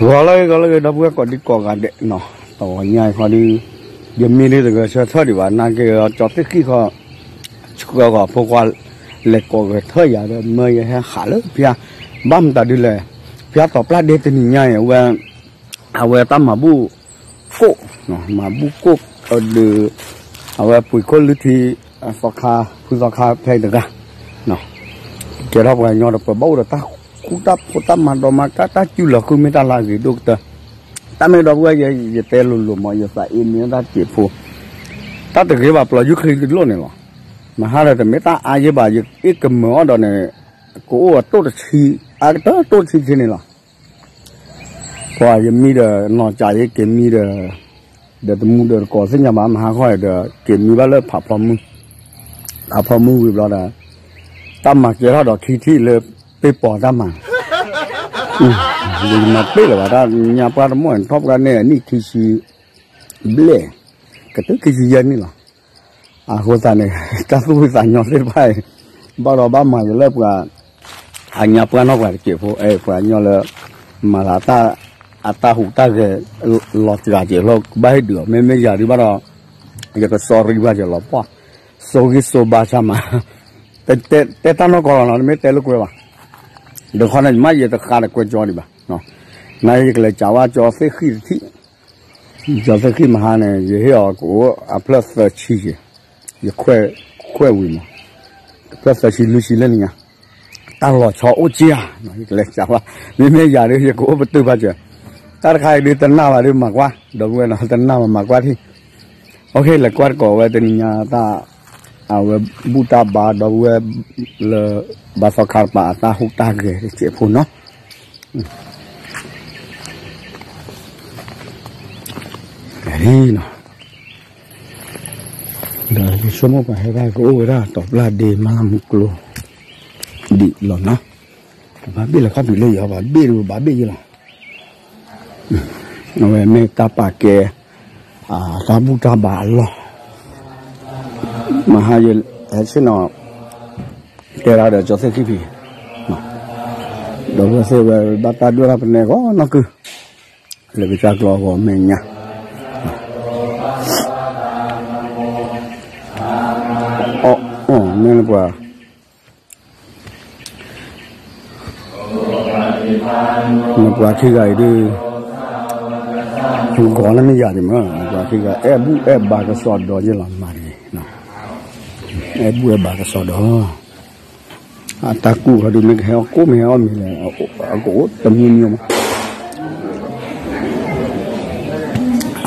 ဂီၤလၢဂ့ၤ ဂီၤလၢဂ့ၤ ဒီပုၢ်ဝဲၢ်ကိးဒံကိးဂၤဒဲးနီၤ, တဂီၤညါအံၤခီဒီး ယမံဒ်တဂဲၤဆၢထၢၣ်ဒံးဘၣ် နာ်က့ၤဒီးကၠီသ့ၣ်ဃံၣ်ခီ ဆှၢဂီၤဖိခွါ လဲၤကိးဂဲၤထၢၣ်ယၤဒီး မၢယဟဲဟးလၢဖၠါ, ဘၣ်မတၤဒ်လဲၣ်, ဖၠါတီၤပျၢ်ဒ့တနံၤညါအံၤ အဝဲ အဝဲတၢ်မၤဘူၣ်ကိၣ်, မၤဘူၣ်ကိၣ်အဒုး အဝဲပှ့ၤခိၣ်လုၢ်ထံ သီခါ ဖုသီခါဖဲအံၤတဂၤ ကဲထီၣ်ပှၤကညီဒီး ပှၤဘၣ်အိၣ်ဒီးတၢ်ဃူတၢ်ဖိး တၢ်မၤဒီးမါကါ တၢ်စူၢ်လီၤဃုမ့ၢ်တၢ်လၢအဂ့ၤဒိၣ်ကတၢၢ်, တၢ်မ့ၢ်ဒီပုၢ်ဝဲၢ် ယတဲလိၤလိၤမး ယသးအ့ၣ်မ့ၢ်တၢ်စဲးဖိ, တၢ်တဂ့ၤဘၣ် ပျီယူၢ်ချံကလိၣ်န့ၣ်လီၤ, မဟါဒီးတမ့ၢ်တၢ်အါယဲၢ်ဘၣ် ယအ့ၣ်ကမၢအီၤဒီးန့ၣ် ကအိၣ်အတိၢ်တဆံ အါကတၢၢ်တိၢ်တဆံဆံန့ၣ်လီၤ ပှၤယမံဒီး နီၢ်ကးယက့ၤမံဒီး ဒီးတမူဒီးတကိးသ့ၣ်ညါဘၣ် မဟါခီအံၤဒီး က့ၤမံဘၣ်လၢဖးဖီမုၢ်, ဖးဖီမုၢ်ဝံၤဘျီဒီး တၢ်မၤကဲထီၣ်ဒီးခံထံၣ်လၢ ပ့ၢ်ပီၤတၢ်မၤ, ယမၤပ့ၢ်လၢၤဘၣ် တၢ်ညါပှၢ်တမီၢ်န့ၣ် ထီၣ်ပှၢ်န့ၣ် အနံၣ်ခံဆံဘျဲၣ်, ကတုၤခံဆံယဲၢ်နံၣ်လီၤ အဃိသတးန့ၣ် တၢ်သူၣ်ဖှံသးညီသ့ၣ်တဖၣ်အံၤ ဘၣ်ဒီးဘၣ်မၤယလၢပှၤ အညါပှၢ်နီၢ်ပှၤတစဲးဖိ အဲ ပှၤကညီလၢ မၤလၢ အတၢ်ဟူးတၢ်ဂဲၤ လီၤစှၤစဲးဖိ ကဘၣ်ဟ့ၣ်ဒုးအီၤ မ့မ့ၢ်ယၤဒုးဘၣ်ဒီး ယကစီရံဘၣ်ယလီၤပှီၢ် စိဂံၢ်စိဘါဆါမး တဲတၢ်နီၢ်ကီၢ်လီၤနီၤ တမ့ၢ်တဲလိာ်ကွဲဘၣ် ဒီးခီန့ၣ် ယမ့ၢ်ယတဃါဒီးကွဲကၠီဒံးဘၣ် နယကလဲၤစးဝဲကၠီသ့ၣ်ဃံၣ်တထံၣ် ကၠီသ့ၣ်ဃံၣ်မဟါန့ၣ် ယဟ့ၣ်အီၤကအိၣ်အဖျၢၣ်သၢဆံယဲၢ်, ယခွဲးဝံၤမး, ဖျၢၣ်သၢဆံလွံၢ်ဆံလၢနံၤညါ, တၢ်လီၤဆီအိၣ်က့ဧါ, ယကလဲၤစးဝဲ, မ့မ့ၢ်ယၤဒုး ယကအိၣ်ပတုာ်ဖးစၢၤ, တၢ်တခါအံၤဒုးတနာ်ဘၣ်ဒုးမၤကွၢ်, ဒီပုၢ်ဝဲၢ်နီၤ တနာ်ဘၣ်မၤကွၢ်ထံၣ်, အိၣ်ခ့ လဲၤကွၢ်တကိးဝဲတနံၤညါတၢ်, အဝဲဘူၣ်တၢ်ဘါဒီပုၢ်ဝဲၢ်လၢ ဘါသီခါတပၤအတၢ်ဟူးတၢ်ဂဲၤတစဲးဖိနီၤ နီၤ, ဒီးယဆိကမိၣ်ပှၤဟဲဘၣ်ကအိၣ်ဝဲဒၣ်တီၤပျၢ်ဒ့မၤလၢမူကျိၤ ဒံးလီၤနီၤ, ဘၣ်ဘ့ၣ်လၢခီၣ်ဖံးလၢယီၤ ဘၣ်ဘ့ၣ်ဒုးဘၣ်ဘ့ၣ်ယဲလီၤ, အဝဲမ့ၢ်တၢ်ပာ်ကဲ တၢ်ဘူၣ်တၢ်ဘါအလီၢ် မဟါယဟဲဆ့ၣ်နီၤ တဲဒၣ်ဒီးကၠီသ့ၣ်ခံဖံး, ဒီပုၢ်ဝဲၢ်သ့ၣ်ဝဲဘၣ်တၢ်ဒွဲၣ်တၢ်ပနဲဂီၤနီၢ်ကုၢ်, လၢကစၢ်ကျီဂီၤမဲာ်ညါ, အီၣ်မ့ၢ်လၢပှၤ နပှၤခံဂၤအံၤဒုး ဂီၤလၢမ့ၢ်ယၤဒံးမ့ၢ် နပှၤခံဂၤ အဲၣ်ဘူၣ်အဲၣ်ဘါကစီဒီယဲလီၤမၤတဂ့ၤ, အဲၣ်ဘူၣ်အဲၣ်ဘါကစီဒီ, အတၢ်ကူၣ်ခီဒုး မ့ၢ်ကဟဲအီၣ်ကိၣ်မ့ၢ်ဟဲအီၣ်မ့ၤလဲၣ်, အကအိၣ်တမံၤမံၤမး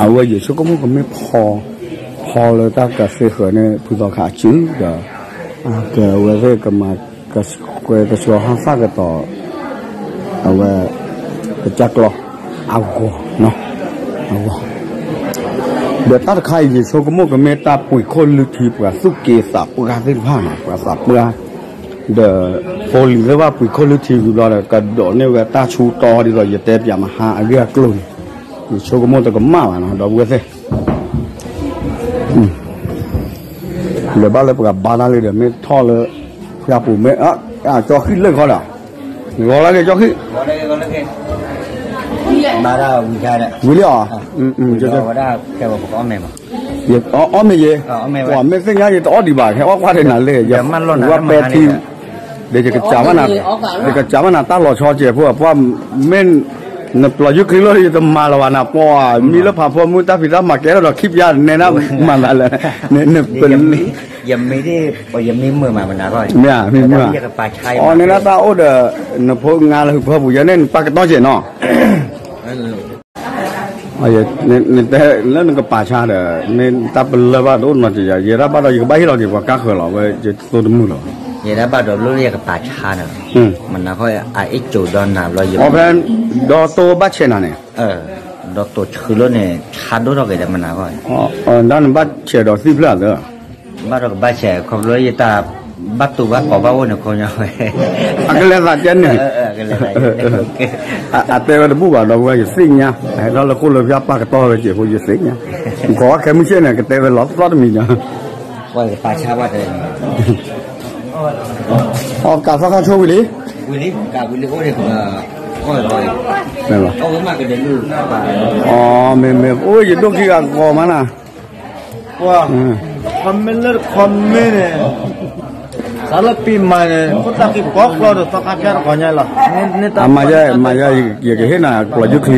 အဝဲယဆိကမိၣ်ကမ့ၢ်ဖီ, ဖီလၢတၢ်ကသ့ဃၢၤန့ၣ် ဖုသီခါအစုဒီး, အကဝဲသ့ၣ်ကမၤကဆှဲကဆှီဟါသၣ်ကတီၤ, အဝဲ, ကစၢ်ကျီ, အဂီၤ, အဂီၤ, ဒီးတၢ်တခါအံၤ ယဆိကမိၣ်ကမ့ၢ်တၢ်ပှ့ၤခိၣ်လုၢ်ထံ ပှၤသူၣ်က့သးပှၢ်သ့ၣ်တဖၣ်နီၤ ပှၤသးပှၢ် ဒီး ဖိလံၤသ့ၣ်တဖၣ်ပှ့ၤခိၣ်လုၢ်ထံဝံၤဘျီဒီး ကဒိးန့ၢ်ဝဲတၢ်ဆူတီ ဒ်သိးယတဲပၠးမဟါအဂ့ၢ်အကျိၤန့ၣ်, ယဆိကမိၣ်တကမၣ်ဘၣ်နီၤ ဒီပုၢ်ဝဲၢ်သ့ၣ်, လဲၤဘၣ်လၢပှၤဘါတၢ်လံဒီး မ့ၢ်ထီၣ်လၢ, ဖၠၣ်ပူၤမ့ၢ်, ကၠီဃံၣ်လၢခီဒီး, ဂီၤလၢက့ၤကၠီဃံၣ်, ဝံၤလံဧါ, အီၣ်မ့ၢ်ယဲ, ပှၤမ့ၢ်သ့ၣ်ညါယတအီၣ်ဒံးဘၣ် ဟဲအီၣ်ကွၢ်ထဲနၤလဲၣ်, ယဝဲပဲထံ, ဒီးယကစးဘၣ်နၤ, ယကစးဘၣ်နၤတၢ်လီၤဆီကဲးဖိ ပှၤမ့ၢ်, နပျီယူၢ်ချံလီၤ ယတမၤလၢၤဘၣ်နၤ ပှၤမံလၢဖးဖီမုၢ် တၢ်ဖံးတၢ်မၤကဲထီၣ်ဒီးခံပျၢ်နဲဒၣ်မၤသးလၢ, နပ ယမ့ၢ်, ယမ့ၢ်မုာ်မးမနၤဃီ, မ့ၢ်ဧါ, မ့ၢ်မုာ်ဧါ, အီၤန့ၣ်ဒၣ်တၢ်အိၣ်ဒီး, နဖိငါလၢဟူးဖၢပူၤယဲန့ၣ် နပၢ်ကတီၢ်ကဲးနီၤ, နတဲလၢနကပာ်ဆါဒီး မ့ၢ်တၢ်ပလၢၢ်ဘၣ်တအိၣ်နီတစဲးယၤ ယဲဒၣ်ဘၣ်ဒီးယကဘၣ်ဟ့ၣ်လီၤက့ၤပှၤကါဃၢၤလီၤ ဝဲယသိတမုာ်လီၤ, ယဲဒၣ်ဘၣ်ဒီးဘျိလၢယကပာ်ဆါဒီး, မနၤဃီ, အအ့ၣ်ကၠိဒီးနၤဘျီယ, အီဖဲ, ဒီတိၢ်ဘၣ်ဆဲးနၤန့ၣ် ဒီးတိၢ်ဆှုလီၤန့ၣ် ဆါဒိၣ်ထီၣ်က့ၤဒီးမနၤဃီ, ဒၣ်နဘၣ်ဆဲးဒီးသံဖျၢၣ်သၢ ဘၣ်ဒီးကဘၣ်ဆဲး ခီဖျိယတၢ်, ဘၣ်တူၢ်ဘၣ်ကီဘၣ်အိၣ်န့ၣ်ခီညီဝဲ, အကလဲၤသးကဲန့ၣ်, အတဲဝဲတဘူၣ်ဘၣ်ဒီးဝဲယသ့ၣ်ညါ, ဟဲထီၣ်လၢခိၣ်လၢဖၠါပာ်ကတီၢ်ဝဲကဲးဖိယသ့ၣ်ညါ, ကီးဝဲခဲမုၢ်ဆ့ၣ်န့ၣ် ကတဲဝဲလီၤသီတမံၤညါ, အီကးသီခါဆိဝံၤလံ, ဝံၤလံ, ကးဝံၤလံအိၣ်န့ၣ်, မ့ၢ်လီၤ, အီ မ့ၢ်မ့ၢ် အိၣ် ယဒိၣ်ခံဂၤကီးမးနၤ, ခီမ့ၢ်လၢတခီမ့ၢ်န့ၣ်, သးလၢပံမၤန့ၣ် ခိၣ်သၣ်ခံပီကျီဒီးသီခါဖၠါတခီညါလီၤ, အမၤယဲ မၤယဲ ယကဟ့ၣ်နၤပျီၤယူၢ်ချံ,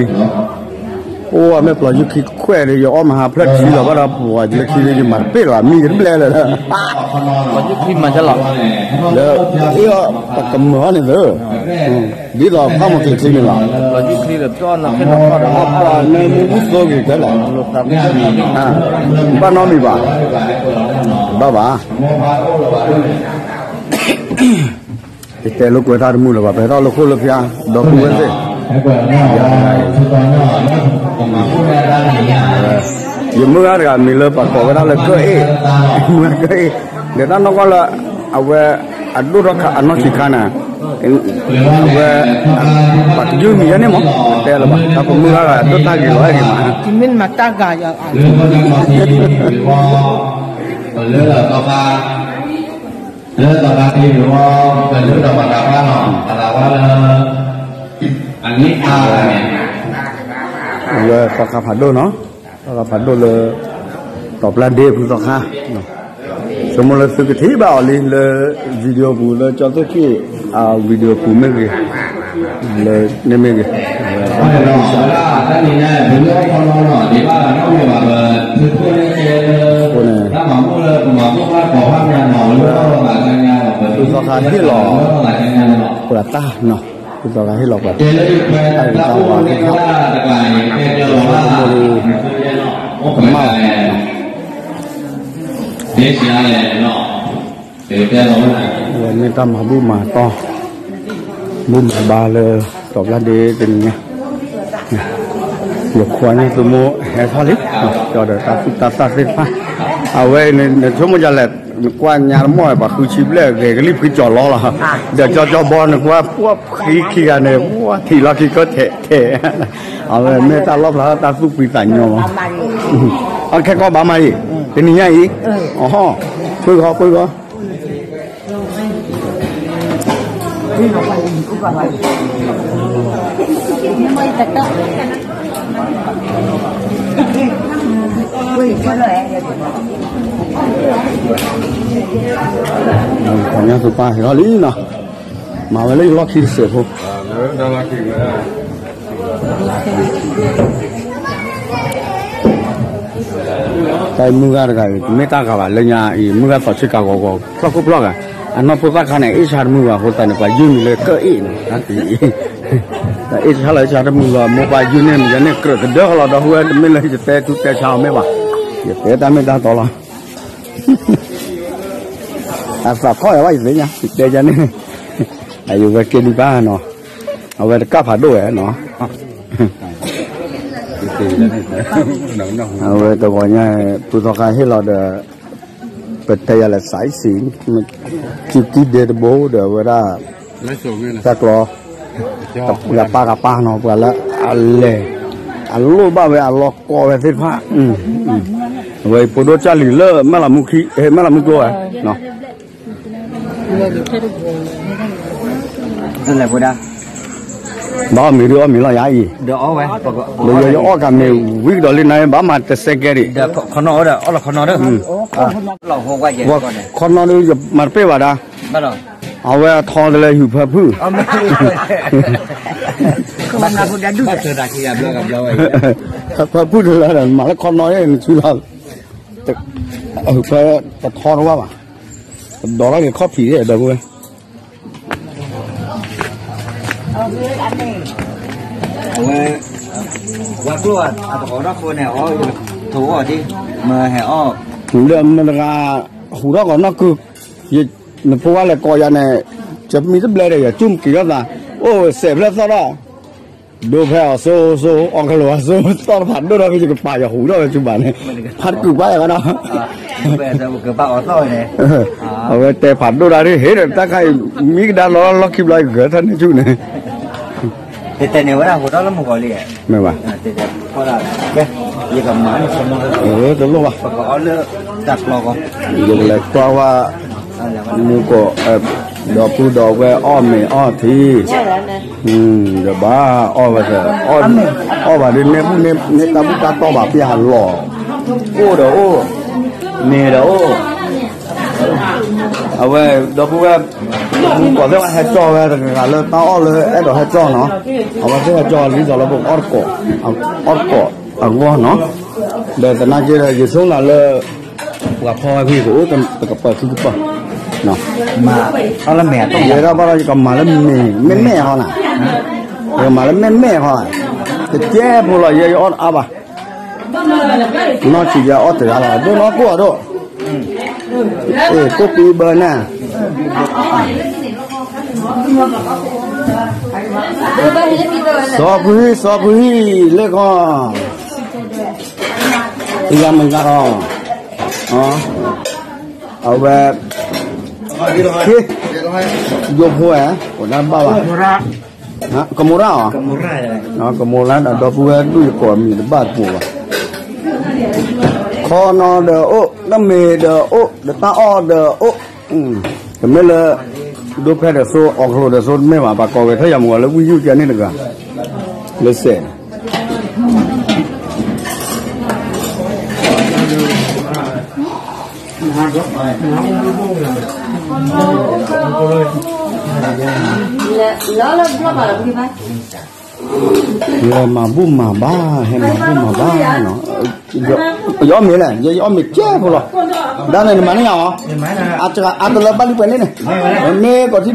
အိၣ် အမ့ၢ်ပျီၤယူၢ်ချံခွဲးဒီး ယအီၣ်မဟါဖျၢၣ်ထံလီၤဘၣ်ဒီး ပျီၤယူၢ်ချံဒီး ယမၤတပ့ၢ်လီၤ မံယတဘျဲလၢၤဒီး, ပျီၤယူၢ်ချံမၤယဲလီၤ, လၢ ပကမၢအီၤန့ၣ်သၢ, ဒ်သိးဖးမီၤကျဲၤချံန့ၣ်လီၤ, ပျီၤယူၢ်ချံဒီး ပျီၤနၢ်မူဘူၣ်သိက့ၤတၢ်လဲၣ်, ဘၣ်နီတမံၤဘၣ်, ဘၣ်ဘၣ်, ယတဲလိာ်ကွဲတၢ်တမုာ်လၢၤဘၣ် ပဟဲထီၣ်လၢခိၣ်လၢဖၠါ ဒီပုၢ်ဝဲၢ်သ့ၣ်, ယမုၢ်ဂၤတဂၤမံၤလၢပှၤကိးဝဲဒၣ်လၢကၢၣ်အ့ၣ်, မုၢ်ဂၤကၢၣ်အ့ၣ်, ဒီးတၢ်နီၢ်ကီၢ်လၢ အဝဲ အဒိၣ်ထီၣ်ခါအနီၢ်ဆံးခါန့ၣ်, အဝဲ ပှၤတယုၢ်မံၤယဲန့ၣ်မး တဲလၢၤဘၣ် တၢ်ပမုၢ်ဂၤဂၤဒိၣ်တၢ်ဂ့ၤလီၤအဲၣ်ဂ့ၤမး, တမ့ၢ်မၤတၢ်ဂၤယၤ လၢသီခါ, လၢသီခါတ့ၢ်ဝဲ ကလုာ်ဒီးမၤတၢ်ဘၣ်နီၤ အသးဝဲလၢ အနံၣ်အါန့ၣ်, အဝဲသီခါဖးဒိၣ်နီၤ, သီခါဖးဒိၣ်လၢ တီၤပျၢ်ဒ့ဖုသီခါ, ဆိကမိၣ်လၢသုကထံၣ်ဘၣ်အီၤလံလၢ video ပူၤ လၢကၠီသ့ၣ်ခ့ၣ် အ video ပူၤမ့ၢ်ဂ့ၤ, လၢန့ၣ်မ့ၢ်ဂ့ၤ, အဝဲ ဖုသီခါဟ့ၣ်လီၤ ပှၤတၢ်နီၤ, ဖုသီခါဟ့ၣ်လီၤပှၤတၢ်ဂ့ၤတၢ်ဝါသ့ၣ်တဖၣ်, ကမၣ်အီၤ, ဝဲန့ၣ်တၢ်မၤဘူၣ်မၤတီၢ်, ဘူၣ်မၤဘါလၢ တီၤပျၢ်ဒ့တနံၤညါ ယခွါညၣ်သူမိၢ်ဟဲထီၣ်လံ, ကၠီဒီးတၢ်သူၣ်တၢ်သၣ်သ့ၣ်တဖၣ်, အဝဲအံၤန့ၣ် နဆိကမိၣ်ဒ်လဲၣ်, နကွၢ်ညါတမီၢ် ပှၤဃုဆံဘျဲၣ် ဂဲၤကလံၣ်ဖှံကၠီၤလီလီၤ, ဒီးကၠီကၠီဘီ နကွၢ်ပှၢ်ဖှံခံဂၤန့ၣ် ပှၢ်ထံးလီၢ်ခံကၢၢ်ထဲးထဲး, အဝဲမ့ၢ်တၢ်လီၣ်ဖျါထီၣ်တၢ်သူၣ်ဖှံသးညီလီၤ, အခဲကီၢ်ဘၣ်မးအံၤ, တနံၤညါအံၤ, အဟီၣ်, ပှ့ၤဂီၤပှ့ၤဂီၤ ခီညါသူပၢ်ဟဲထီၣ်လံနီၤ, မၤဝဲလၢယလီၢ်ခံတစဲးဖိ တၢ်အံၤမုၢ်ဂၤတဂၤအံၤ တမ့ၢ်တၢ်ဂၤဘၣ် လၢညါအံၤ မုၢ်ဂၤသီးဆ့ကၤဂီၤဂီၤ ဖျီၣ်ခိၣ်ဖျီၣ်ဂၤ အနီၢ်ဖိသၣ်ခါန့ၣ် အ့ၣ်ဆါတမုာ်ဘၣ်အဃိသတးန့ၣ် ပှၤယုၢ်မံၤလၢကၢၣ်အ့ၣ်န့ၣ် အ့ၣ်ဆါလီၤအ့ၣ်ဆါတမုာ်ဘၣ် မိၢ်ပၢ်ယုၢ်န့ၣ်မံၤယါန့ၣ် ကြၢးကဒၢကလီၤဒီး ဟူဝဲတမ့ၢ်လၢယတဲထူတဲဆါအီၤမ့ၢ်ဘၣ် ယတဲတၢ်မ့ၢ်တၢ်တီလီၤ အသးခီၣ်ယၤဘၣ်ယသ့ၣ်ညါ ယတဲယါန့ၣ် အယဝဲကဲဒံးဘၣ်နီၤ အဝဲတကၣ်ဖးဒိၣ်ဝဲနီၤ အဝဲတဂီၤညါ ဖုသီခါဟ့ၣ်လီၤဒီး ပတဲယၤလဲၣ် စးအံစံ စုကံဒဲတဘိဒီးအဝဲဒၣ် တၢ်ကျီ ယပၢ်ကပၢ်နီၤ ပှၤလၢအလဲၤ အလိၣ်ဘၣ်ဝဲအလီၢ်ကီဝဲသ့ၣ်တဖၣ် အဝဲဖိဒိၣ်ကၢ်လံၤလၢ မဲၢ်လးမူကျိဝဲ ဘၣ်အီၣ်မ့ၤဒုးအီၣ်မ့ၤလီၤယၤအံၤ ဒီးယအီၣ်ကၤမ့ၤဝံၤကဒီးလံနၤ ဘၣ်မၤတစဲးကဲဒံး ခီနီဒုးယမၤတပ့ၢ်ဘၣ်ဒၣ် အဝဲအထီတလဲၤဟုၣ်ဖၢဖုၣ် ဖၢဖုၣ်တလၢဒီး မၤလၢခီနီနဆူလီၤ ဖၢတထီတဝၢ်ဘၣ် တဒီးလီၤက့ၤခီၣ်ဖံးဒီးဝဲ အဝဲ ဝါကျိၣ်အတကိးထီၣ်ဃိန့ၣ် အီၣ် ထိးအီၣ်ဒ် မ့ၢ်ဟဲအီၣ် ဒီးမတၤတဂၤ ဟူးထီၣ်ကီးနီၢ်ကုၢ် နဖိဝဲလဲၤကိးယၤန့ၣ် ယမံတဘျဲၣ်ဒီး ယကၠူၣ်မက့ၤထီၣ်သး အိၣ်စဲးဖျၢၣ်သီၣ်ထီၣ် ဒိဖဲအီၤစိစိ အီၣ်ကလိာ်အစိ သီၣ်တဖးဒိၣ်ထီၣ်ဖဲယကပာ်ယဟူးထီၣ်ဝဲကၠူၣ်ဘၣ်န့ၣ် ဖးတကုာ်ပၢ်ယၤကဒီး အဝဲတဲဖးဒိၣ်တၢ်ဒ် ဟ့ၣ်ဒီးတၢ်ခါအံၤ မံကဒါလီၤလီၢ်ခံဘျီ ဂဲၤထၢၣ်န့ၢ်ဆူၣ်န့ၣ် တဲတဲန့ၣ်ဝဲဒၣ်ဟူးထီၣ်လၢမုၢ်ဂီၤလံ မ့ၢ်ဘၣ် တလိၣ်ဘၣ် ပကအီၣ်လၢတၢ်ကျီကီ ယကလဲၤကွၢ်ဝဲ မူကီး ဒီပုၢ်ဒီဝဲၢ်အီၣ်မ့ၤအီၣ်ထံ ဒီးဘၣ်အီၣ်ဝဲ, အီၣ်ဘၣ်ဒီး နဲဘူၣ်နဲတၢ်ဘူၣ်တၢ်တီၢ်ဘၣ်ပျၢ်လီၤ, အိၣ်ဒီးအိၣ်, မ့ၤဒီးအိၣ်, အဝဲဒီပုၢ်ဝဲၢ်, မူကီၢ်သ့ၣ်ဝဲဟဲကၠီဝဲတဂၤလၢတၢ်အီၣ်လၢအဲၣ်ဒိးဟဲကၠီနီၤ, အဝဲသ့ၣ်ဟဲကၠီလံ စီၤလီၤဘိၣ်အီၣ်တကိး, အီၣ်တကိးအဂီၢ်နီၤ, ဒီးသနာ်က့ဒီး ယဆိကမိၣ်လၢ ပှၤဖီဝဲဖဲကအိၣ်တကပၤခံကပၤ, ယဲဒၣ်ဘၣ်ဒီးယကမၤလၢမ့ၤ မဲာ်မဲာ်ဟီနၤ, ယကမၤလၢမဲာ်မဲာ်ဟီ, တကဲဖိလီၤ ယဲယအီၣ်တအါဘၣ်, နီၢ်ဆံးယအီၣ်တဂၤလီၤ ဒိၣ်နီၢ်ကိၢ်အဒိၣ်, ကိၢ်ပံဘၢနၤ, စီၤဖုဟံၣ် စီၤဖုဟံၣ် လၢကီၢ်, ယမုၢ်ဂၤအီၤ, အဝဲ, ယိဖိဝဲ, အိၣ်ဒၣ်ဘၣ်ဘၣ်, ကမိၤရၣ်အီၤ, ကမိၤရၣ်ဒီးဒီပုၢ်ဝဲၢ်ဒူၣ်ယကိးမံၤတဘၣ်တပူၤဘၣ်, ခီနီဒီးအိၣ် တၢ်မ့ၤဒီးအိၣ် ဒီးတၢ်အီၣ်ဒီးအိၣ်, တမ့ၢ်လၢ ဒိဖဲဒီးသိ အီၣ်ကျိၤဒီးသိတမ့ၢ်ဘၣ် ပှၤကိးဝဲထီၣ်ယၤမုၢ်ဂီၤလၢဝံယုၢ်ကဲန့ၣ်တဂၤ, လၢစဲး လဲၤမၤဘူၣ်မၤဘါ, ဟဲမၤဘူၣ်မၤဘါနီၤ, ယအီၣ်မ့ၤလဲၣ်, ယအီၣ်မ့ၤကဲဖိလီၤ, ဒၣ်န့ၣ်နမၤန့ၢ်ယၤအီၤ, အတလၢဘၣ်လံပှဲၤန့ၣ်န့ၣ်, မ့ၢ်ကီၢ်ထံဒီး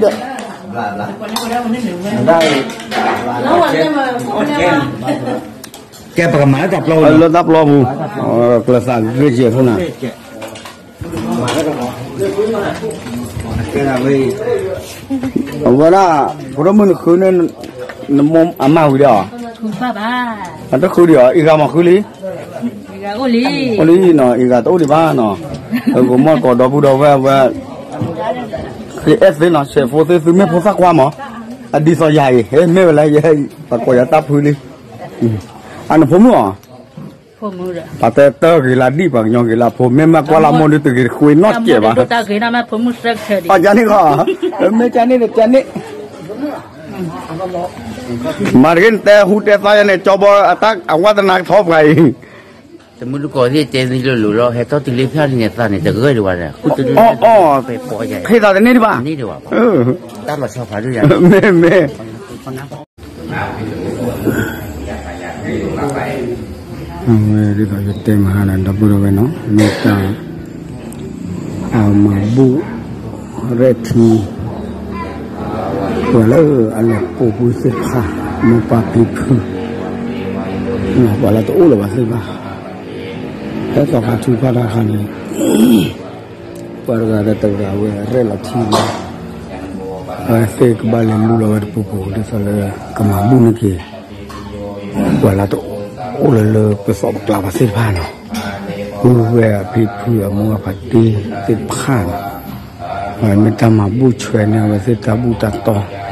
ကဲပကမၤလၢတၢ်ပျီ, လၢတၢ်ပျီပူၤ, ကျၢၤသးဂ့ၤကဲဖိနၤ အဝဲဒၣ်, ဖိဒိၣ်မုၣ်နဃုန့ၣ်, နမိၢ်အမါဝံၤဒီး, အတဃုဒံးအီၤ အံၤဂၤမၤဃုလံ, အိၣ်လံနီၤ အံၤဂၤတအိၣ်ဒံးဘၣ်နီၤ, ပကမီၢ်ကိးဒီပုၢ်ဒီဝဲၢ်ဝဲ, ဃ့အဲၣ်သ့နီၤ ဆဲးဖိသ့သုမ့ၢ်ဖိသၣ်ခွါမး, အဒ်သိးယၤအံၤ ဟဲမ့ၢ်ဝဲလၢယဲ, ပှၤကိးယၤတၢ်ဖုလံ, အနဖိမုၣ်အီၤ ပှၤတဲတၢ်ဂ့ၤလၢဒံၣ် ပှၤကညီဂ့ၤလၢဖိ မ့ၢ်မၤကွၢ်လၢမိၢ်ဒုးတဂ့ၤတဃ့နီတစဲးဘၣ်, အကန့ၣ်ဃီ, မ့ၢ်ကန့ၣ်တကန့ၣ်, မၤတဂ့ၤနတဲဟူတဲသါယၤန့ၣ် ကၠီဘီအတၢ်အဝါသနာကထီပှၤအံၤ, တမုၢ်တကိးသ့ၣ်တဲသ့လိၤလိၤလီၤ ဟဲထီၣ်တုၤလၢဖၠၣ်လံန့ၣ်သးန့ၣ် တဂၢၢ်ဒံးဝဲန့ၣ်, ဃုတလၢ, ဖဲသးတန့ၢ်ဒံးဘၣ်, တၢ်လီၤဆီဖးဒိၣ်ယၤ, မ့မ့ၢ် အဝဲဒ်သိးယတဲမဟါန့ၣ် ဒီပုၢ်ဒီဝဲၢ်နီၤ မ့ၢ်တၢ် အမၤဘူၣ်ရဲၣ်ထံ ပှၤလၢအလဲၤပိာ်ဘုသ့ၣ်တဖၣ် မိၢ်ပၢ်ဖံဖု ပှၤလၢတအိၣ်လၢၤဘၣ်သ့ၣ်တဖၣ် ဟဲသီခါထုကဖၣ်တၢ်တခါန့ၣ် ပှၤတဂၤဒီးတဂၤဝဲရဲၣ်လီၤထံလီၤ အဝဲသ့ၣ်ကဘၣ်လဲၤလူလီၤဝဲတပူၤပူၤ ဒ်သိးလၢကမၤဘူၣ်န့ၢ်က့ၤ ပှၤလၢတအိၣ်လၢလၢပသီၣ်ပကျါဘၣ်သ့ၣ်တဖၣ်နီၤ, ပုၢ်ဝဲၢ်အဖံဖုအမိၢ်အဖါတံၢ်သ့ၣ်တဖၣ်နီၤ, မ့ၢ်တၢ်မၤဘူၣ်ဆွဲန့ၢ်အဝဲသ့ၣ်တၢ်ဘူၣ်တၢ်တီၢ်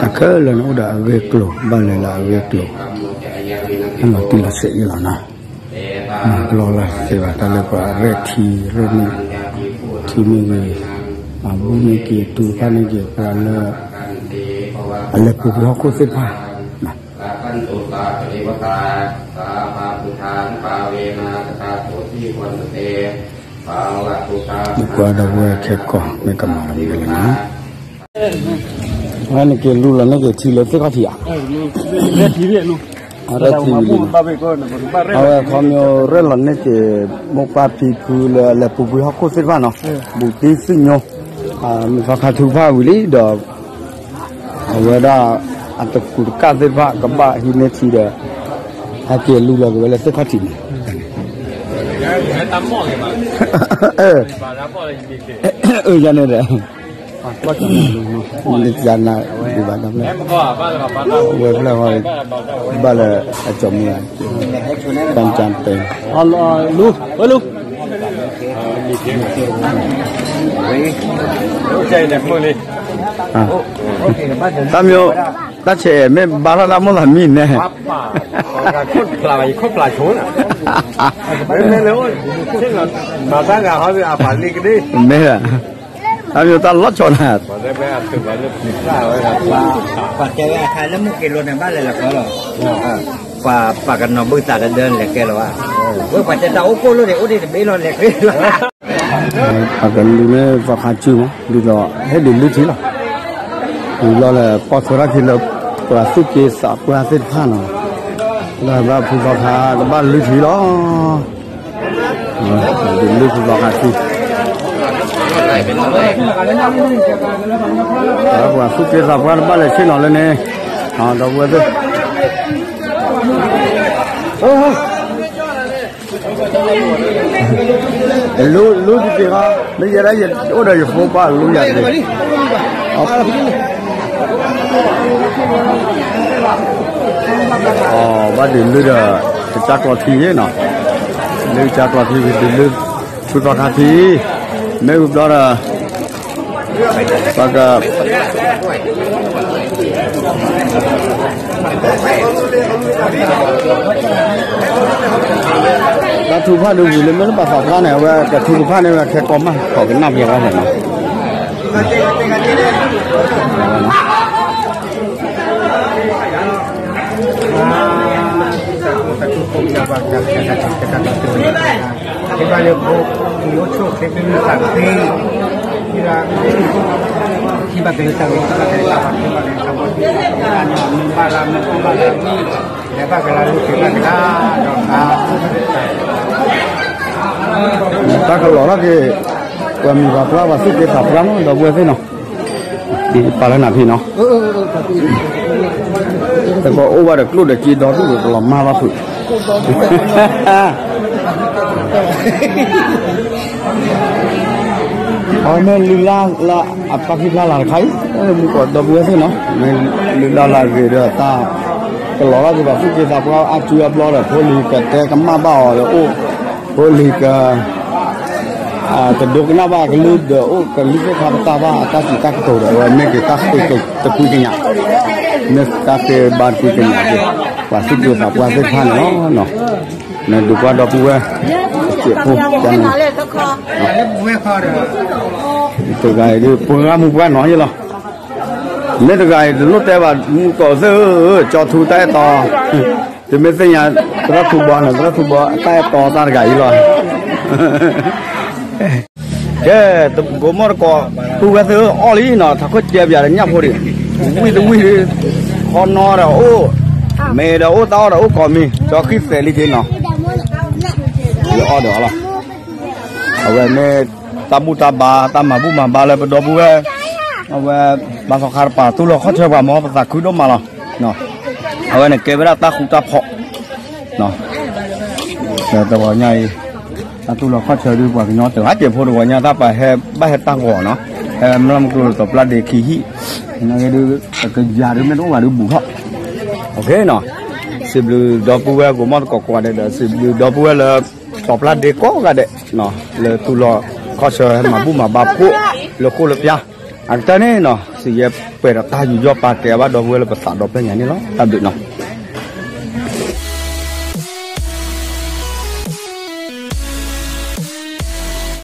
အခဲလၢာ်န့ၣ်အိၣ်ဒီးအဂ့ၢ်ကျိၤ ဘၣ်လဲၤလၢအဂ့ၢ်ကျိၤ ဟဲလီၤတံၢ်လီၤဆဲးယံၤလီၤနီၤ, မၤကလီလၢ်သ့ဘၣ် တၢ်လၢပှၤရဲၣ်ထံ ရဲၣ်မ့ၢ် ထံမ့ၢ်ဂ့ၤ, မၤဘူၣ်န့ၢ်က့ၤ တူၢ်တဖၣ်န့ၢ်က့ၤ ပှၤလၢ အလဲၤပူၤကွံာ်ဟီၣ်ခိၣ်သ့ၣ်တဖၣ် ပကွၢ်ဒီပုၢ်ဝဲၢ်ခဲကီၢ် မ့ၢ်ကမၤလီၤမ့ၢ်လၢနီၤ, ဝဲန့ၣ်က့ၤလူလီၤန့ၢ်က့ၤထံလၢသ့ၣ်ခီၣ်ထံးဧါ, အရဲၣ်ထံဝံၤလံနီၤ, အဝဲခီမ့ၢ်ရဲၣ်လီၤန့ၢ်က့ၤ မိၢ်ပၢ်ဖံဖုလၢအလဲၤပူၤကွံာ်ဟီၣ်ခိၣ်သ့ၣ်တဖၣ်နီၤ, ဘူးတံၢ်သ့ၣ်ညိ မ့ၢ်သီခါထုကဖၣ်ဝံၤလံဒီး အဝဲဒၣ် အတကူးတကၣ်သ့ၣ်တဖၣ် ကဘၣ်ဟံးန့ၢ်ထံဒီး ဟဲက့ၤလူလီၤက့ၤဝဲလၢသ့ၣ်ခီၣ်ထံးန့ၣ်, အၢ ယန့ၣ်ဒီး မ့ၢ်တနၤဒံးဘၣ်ဒီး ဝဲဖျၢၣ်ဃီ ဘၣ်လၢအကၠီမူ တၢ်ကၠၢ်တဲ တၢ်မ့ၢ် တၢ်ဆဲးမ့ၢ်ဘါထီၣ်တၢ်မိၣ်သးမံန့ၣ်, မ့ၢ်, တၢ်မ့ၢ်တၢ်လီၤဆီနၤ, ပှၤတဲဝဲအခါလၢမုၢ်က့ၤလိၤန့ၣ် ဘၣ်လဲၤလီၤကီလီၤ, ပှၤပာ်ကနီၤဘုသးကဒၢလဲၤကဲလီၤဘၣ်, ဝဲပှၤတဲတၢ်အိၣ်ကိၢ်လိၣ်န့ၣ် အိၣ်ဒံးတဘ့ၣ်လီၤလဲၤကဲလီၤ. အကလူၤလၢသီခါစုမး ဒ်သိးဟဲဒုးလုၢ်ထံလီၤ. ဝံၤလီၤလၢပီၢ်ထွဲထီၣ်ခံလၢ ပှၤသူၣ်က့သးပှၢ်သ့ၣ်တဖၣ်နီၤ, လၢဘၣ်ဖုသီခါတဘၣ်လုၢ်ထံလီၤ. ဒုးလုၢ်ဖုသီခါထံ, ပှၤသူၣ်က့သးပှၢ်တဘၣ်လဲၤဆ့ၣ်နီၤလၢန့ၣ်, ဒီပုၢ်ဝဲၢ်သ့ၣ် လူၤတသ့ဘၣ်, မ့ၢ်ယဲဒၣ်ယအိၣ်ဒီးယဖိပၢ်လူၤယၤတသ့, အဘၣ်ဒုးလုၢ်ဒီး ကစၢ်ကျီထံနီၤ, လုၢ်ကစၢ်ကျီထံဝံၤဒုးလုၢ် ဖုသီခါထံ, မ့ၢ်ဝံၤဘျီဒီး ပက တၢ်ထုကဖၣ်ဒုးဝံၤလၢမ့ၢ်လၢပှၤသးပှၢ်န့ၣ် အဝဲကထုကဖၣ်န့ၢ်ဝဲခဲကိးမး ခိးကနၣ်ပှဲၤဘၣ်န့ၣ်နီၤ. တၢ်ကလီၤထီၣ်က့ၤ ပှၤမံၤပှၤပှၢ် ပှၤသူၣ်က့သးပှၢ်မး ဒီပုၢ်ဝဲၢ်သ့ၣ်နီၤ, ဒ်ပာ်လၢနၤဖံးနီၤ, တကအိၣ်ဘၣ်ဒီးကျိၣ်ဒီးစ့ဒီဒူၣ်ဒီးကလီၤမၢ်ဘၣ်ဖုး အဝဲမ့ၢ်လုၢ်လၢ်လၢအပာ်ဖံဖျါလၢ်တခါအံၤ, မုၢ်ကီးဒီပုၢ်ဝဲၢ်သ့ၣ်နီၤ, မ့ၢ်လုၢ်လၢ်လၢအဂ့ၤဒီးတၢ်ကလီၤထီၣ်က့ၤပှၤသူၣ်က့သးပှၢ်အါစုအါဘျီဒီး ဖိလံၤကတဲကမၣ်ဘၣ်အီၤဒီးအိၣ်, ဖိလံၤက တဒိကနၣ်ဘၣ်ကလုၢ်ဒီးအိၣ်ကလုၢ်သ့ၣ်တဖၣ်ပတၢ်ဘၣ်အတၢ်စံးတၢ်ကတိၤဒီး အဝဲမ့ၢ်က့ၤတၢ်ဃ့တကွံကညး, မ့ၢ်တၢ်ဃ့ဘါတကွံကညးက့ၤ ပှၤသူၣ်က့သးပှၢ်သ့ၣ်တဖၣ်န့ၣ်လီၤ. နဒုးကွၢ်ဒီပုၢ်ဝဲၢ် စံးဖိန့ၣ် တဂၤအံၤဒ် ပှၤဂၤမူပှၤနီၤယလီၤ, မ့ၢ်တဂၤအံၤတလိၣ်တဲဘၣ် မုၢ်ကီးသ့ၣ်ဧၢ, ကၠီထူတၢ်အဲၣ်တီ, တမ့ၢ်သ့ၣ်ညါ သရၣ်ထူဘီန့ၣ် သရၣ်ထူဘီတၢ်အဲၣ်တီတၢ်တဂၤအံၤလီၤ. ကဲ, ကိးမီၢ်တကိး ပုၢ်ဝဲၢ်သ့ၣ်ဧၢ အီၣ်လံနီၤ, ထးခိၣ်ကဲပယၤဒီးညၣ်ဖိဒံး, ဝံၣ်တဝံၣ်ဒံး, ခီနီဒီးအိၣ်, မ့ၢ်ဒီးအိၣ်တၢ်အီၣ်ဒီးအိၣ်ကိးမံၤ, ကၠီဃံသဲးလံက့နီၤ, ယအီၣ်ဒီးအီၤလီၤ. အဝဲမ့ၢ်တၢ်ဘူၣ်တၢ်ဘါ တၢ်မၤဘူၣ်မၤဘါလၢပဒီပုၢ်ဝဲၢ်, အဝဲ ဘၣ်သီခါတပၤ တူၢ်လိာ်ခီၣ်ဆၢပှၤမ့ၢ် ပသးခုဒိၣ်မးလီၤ. အဝဲန့ၣ်ကဲဝဲဒၣ်တၢ်ဃူတၢ်ဖိး တဂီၤညါအံၤ, တၢ်တူၢ်လိာ်ခီၣ်ဆၢဒုးပှၤကညီတဂၤကဲးဖိတဂီၤညါ တၢ်ပာ်ဟဲဘၣ်ဟဲတၢ်ဂီၤနီၤ, ဟဲမျီမုၢ်ကျိၤလၢတီၤပျၢ်ဒ့ခံဟံၣ်, နာ်က့ဒုးကယၤဒုးမ့ၢ်တအိၣ်ဘၣ်ဒုးဘူးထီၣ်, နီၤ, စံးဘျုးဒီပုၢ်ဝဲၢ်ကိးမီၢ်သကိးကိးဂၤဒဲးဒီး စံးဘျုးဒီပုၢ်ဝဲၢ်လၢ တီၤပျၢ်ဒ့ကိးဂၤဒဲး, လၢတူၢ်လိာ်ခီၣ်ဆၢဟဲမၤဘူၣ်မၤဘါဖှိၣ်လၢဃိၣ်လၢပျၢ်, အကတၢၢ်န့ၣ်နီၤ စံးယဲပှဲၤဒီးတၢ်ယူးယီၣ်ပာ်ကဲအဘၣ်ဒီပုၢ်ဝဲၢ်လၢပသးဒီဖျၢၣ်ညါန့ၣ်လီၤ. တၢ်ဘျုးနီၤ.